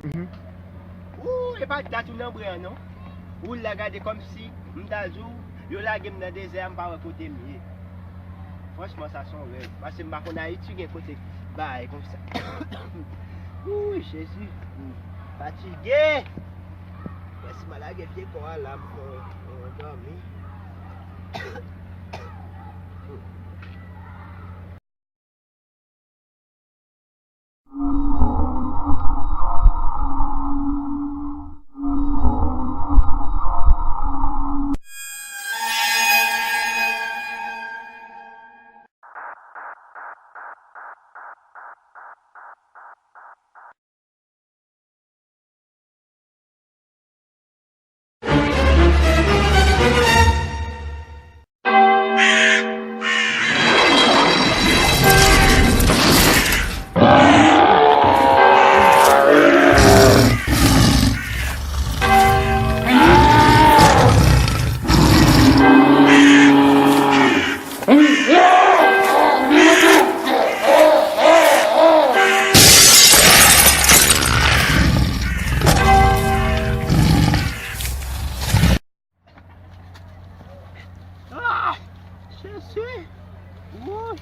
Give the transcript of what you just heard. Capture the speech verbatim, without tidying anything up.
Mhm. Ou, e pa dat ou nan bren an, non. Ou la gade kòmsi m ta di w, yo lage m nan dezè a, m pa wè kote m ye. Franchman, sa se yon rèv. Paske m pa konn Ayiti gen kote bagay konsa. Wouy, Jezi. M fatige. Mèsi, m a lage vye kò a la, m fè yon dòmi. Ah! Jezi! Wouy!